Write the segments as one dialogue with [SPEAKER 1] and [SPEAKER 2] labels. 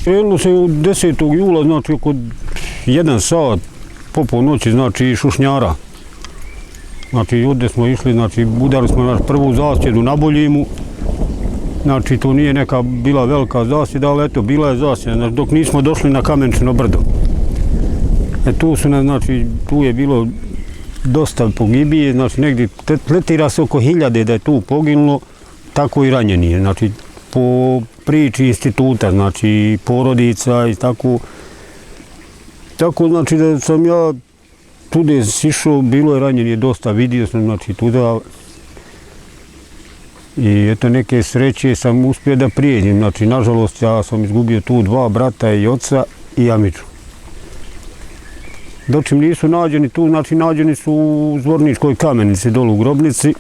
[SPEAKER 1] Krenulo se od 10. jula, znači oko 1 sat po polnoći, znači šušnjara. Znači ovdje smo išli, znači udali smo naš prvu zasjedu na Boljimu. Znači to nije neka bila velika zasjeda, ali eto bila je zasjeda, znači, dok nismo došli na Kamenčino brdo. Tu su nas, znači tu je bilo dosta pogibije, znači negdje letira se oko 1000 da je tu poginulo, tako i ranjeni. Znači po priči instituta, znači porodica i tako. Tako znači da sam ja tude išao, bilo je ranjeni dosta, vidio sam znači tuda. I eto neke sreće sam uspio da prijeđem, znači nažalost ja sam izgubio tu 2 brata i oca i Amidžu. Dočim nisu nađeni tu, znači nađeni su u Zvorničkoj kamenici, dolu u Grobnici.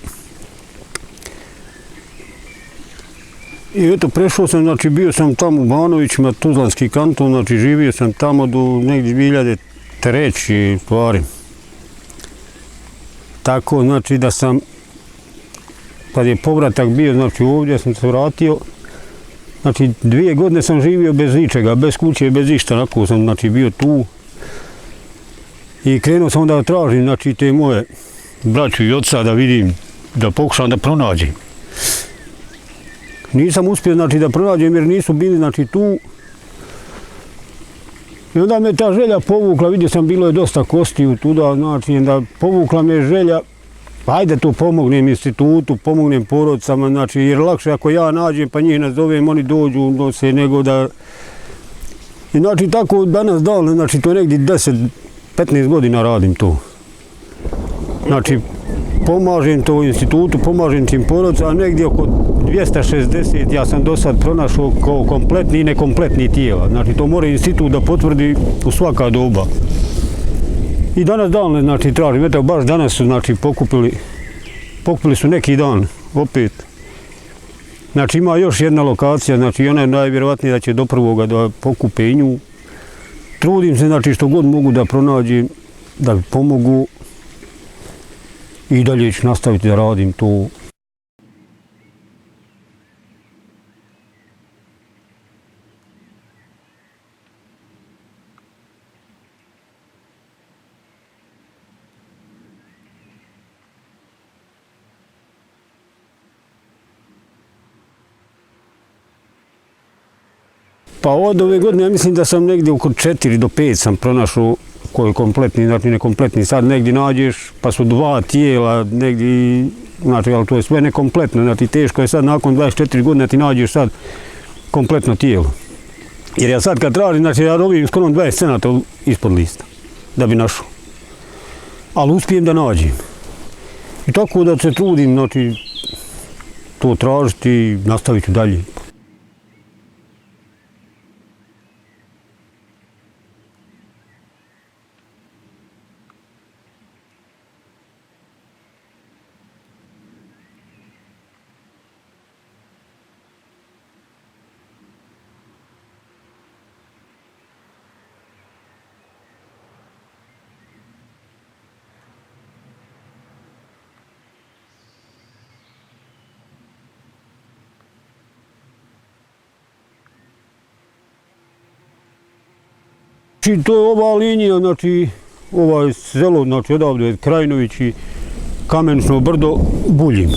[SPEAKER 1] I eto prešao sam, znači bio sam tamo u Banovićima, Tuzlanski kanton, znači živio sam tamo do negdje 2003. stvari. Tako znači da sam, kad je povratak bio, znači ovdje sam se vratio, znači 2 godine sam živio bez ničega, bez kuće, bez išta, onako sam znači bio tu. I krenuo sam da tražim, znači te moje braću i oca da vidim, da pokušam da pronađem. Nisam uspio znači da pronađem jer nisu bili znači tu. I onda me ta želja povukla, vidio sam bilo je dosta kostiju tuda, znači da povukla me želja, ajde tu pomognem institutu, pomognem porodicama, znači jer lakše ako ja nađem pa njih nazovem, oni dođu, nose nego da... I znači tako danas dan, znači to negdje 10-15 godina radim to. Znači pomažem to institutu, pomažem tim porodicama, a negdje oko 260 ja sam do sad pronašao kao kompletni i nekompletni tijela. Znači to mora institut da potvrdi u svaka doba. I danas dan, znači tražim, eto baš danas su znači pokupili su neki dan, opet. Znači ima još jedna lokacija, znači ona je najvjerovatnije da će do 1. da pokupe i nju. Trudim se, znači što god mogu da pronađem, da mi pomogu i dalje ću nastaviti da radim to. Pa od ove godine ja mislim da sam negdje oko 4 do 5 sam pronašao koji je kompletni, znači nekompletni. Sad negdje nađeš pa su 2 tijela, negdje, znači ali to je sve nekompletno, znači teško je sad nakon 24 godina ti nađeš sad kompletno tijelo. Jer ja sad kad tražim, znači ja dobim skoro 20 cenata ispod lista da bi našao. Ali uspijem da nađem. I tako da se trudim, znači to tražiti i nastaviti dalje. Znači, to je ova linija, znači, ovaj selo, znači, odavde je Krajinović i Kamenčno brdo, Buljim.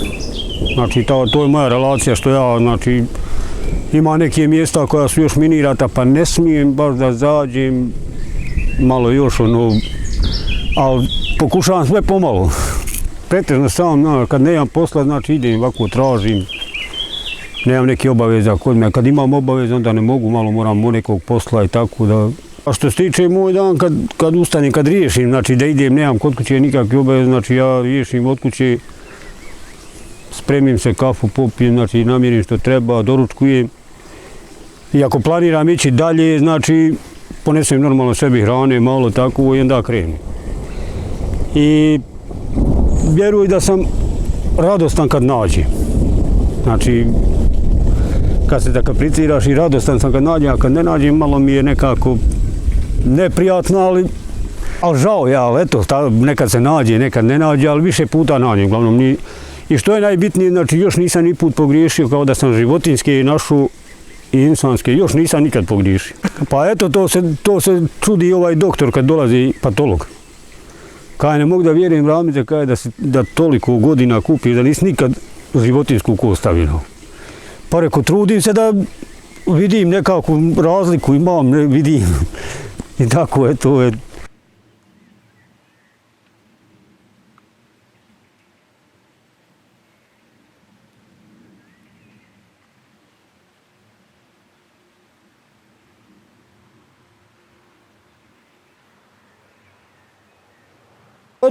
[SPEAKER 1] Znači, to je moja relacija što ja, znači, ima neke mjesta koja su još minirata, pa ne smijem baš da zađem, malo još ono, ali pokušavam sve pomalo. Pretežno sam, kad nemam posla, znači, idem ovako, tražim, nemam neke obaveza kod me. Kad imam obaveze, onda ne mogu, malo moram nekog posla i tako da... A što se tiče moj dan, kad ustanem, kad riješim, znači da idem, nemam kod kuće nikakve obaveze, znači ja riješim od kuće, spremim se kafu, popijem, znači namirim što treba, doručkujem. I ako planiram ići dalje, znači ponesem normalno sebi hrane, malo tako i onda krenem. I vjeruj da sam radostan kad nađem. Znači, kad se zakapliciraš i radostan sam kad nađem, a kad ne nađem, malo mi je nekako neprijatno, ali žao ja, ali eto, nekad se nađe, nekad ne nađe, ali više puta nađem, uglavnom. I što je najbitnije, znači još nisam ni put pogriješio kao da sam životinjske našao i insanske još nisam nikad pogriješio. Pa eto, to se čudi ovaj doktor kad dolazi patolog. Kaj ne mogu da vjerujem, Ramize, kaj da toliko godina kupiš, da nisi nikad životinsku kost stavio. Pa reko, trudim se da vidim nekakvu razliku, imam, ne vidim. I tako, eto, je.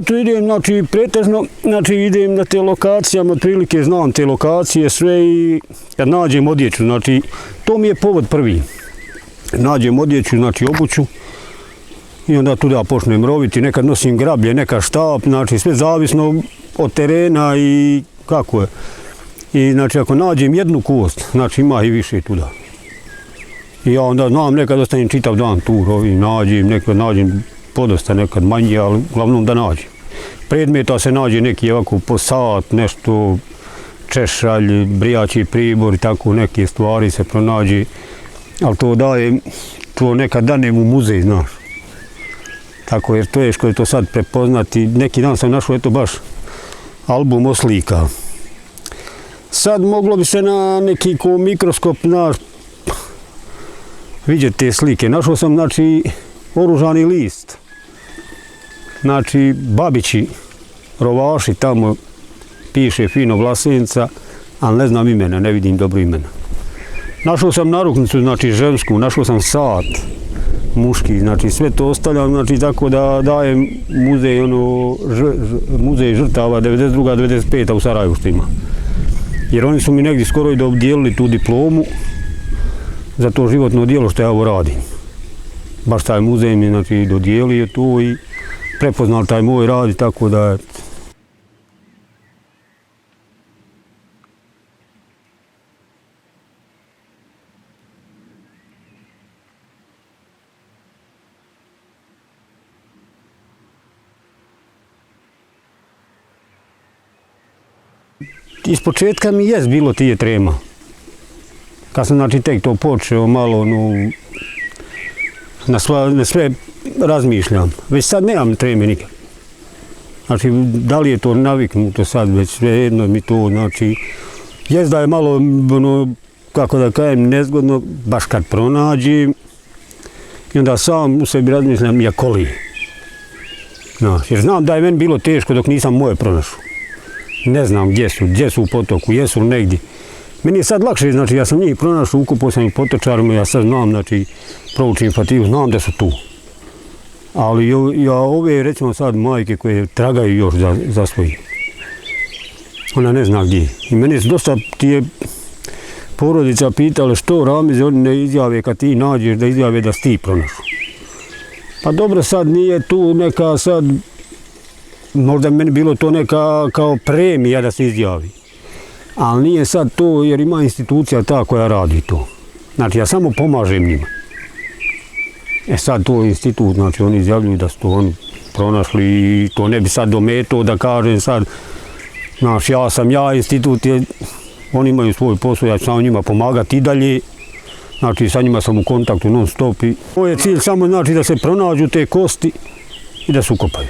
[SPEAKER 1] Eto idem, znači pretežno, idem na te lokacijama, otprilike znam te lokacije sve i kad nađem odjeću, znači to mi je povod prvi. Nađem odjeću, znači obuću i onda tuda počnem roviti, nekad nosim grablje, nekad štap, znači sve zavisno od terena i kako je. I znači ako nađem jednu kost, znači ima i više tuda. I ja onda znam, nekad ostanem čitav dan tu rovim, nekad nađem podosta, nekad manje, ali uglavnom da nađem. Predmeta se nađe neki ovako po sat, nešto češalj, brijači pribor i tako neke stvari se pronađe, ali to nekad danem u muzej, znaš. Tako jer teško je to sad prepoznati. Neki dan sam našao eto baš album oslika. Sad moglo bi se na neki ko mikroskop, znaš, vidjeti te slike. Našao sam, znači, oružani list. Znači, Babići, rovaši, tamo piše fino Vlasenica, ali ne znam imena, ne vidim dobro imena. Našao sam naruknicu, znači žensku, našao sam sat muški, znači sve to ostavljam, znači tako da dajem muzej, muzej žrtava 92. 95. u Sarajevu što ima. Jer oni su mi negdje skoro i dodijelili tu diplomu za to životno djelo što ja ovo radim. Baš taj muzej mi znači dodijelio tu i prepoznal taj moj rad i tako da. Iz početka mi jest bilo tije trema. Kad sam znači tek to počeo malo, na sve razmišljam. Već sad nemam treme nikad. Znači, da li je to naviknuto sad, već svejedno mi to, znači, jest da je malo, kako da kažem, nezgodno, baš kad pronađem, i onda sam u sebi razmišljam, jakoli. Jer znam da je meni bilo teško dok nisam moje pronašao. Ne znam gdje su u potoku, jesu li negdje. Meni je sad lakše, znači ja sam njih pronašao, ukupao sam ih potočarima, ja sad znam, znači proučim Fatihu, znam da su tu. Ali ja ove, recimo sad, majke koje tragaju još za svojih, ona ne zna gdje. I meni su dosta tije porodica pitale što Ramize, oni ne izjave kad ti nađeš, da izjave da si ti pronašao. Pa dobro, sad nije tu neka sad, možda meni bilo to neka kao premija da se izjavi. Ali nije sad to jer ima institucija ta koja radi to. Znači ja samo pomažem njima. Sad to institut, znači oni izjavljuju da su to oni pronašli i to ne bi sad dometao da kažem sad, znaš, ja, institut je, oni imaju svoj posao, ja ću samo njima pomagati i dalje. Znači sa njima sam u kontaktu non stop i ovo je cilj samo znači da se pronađu te kosti i da se ukopaju.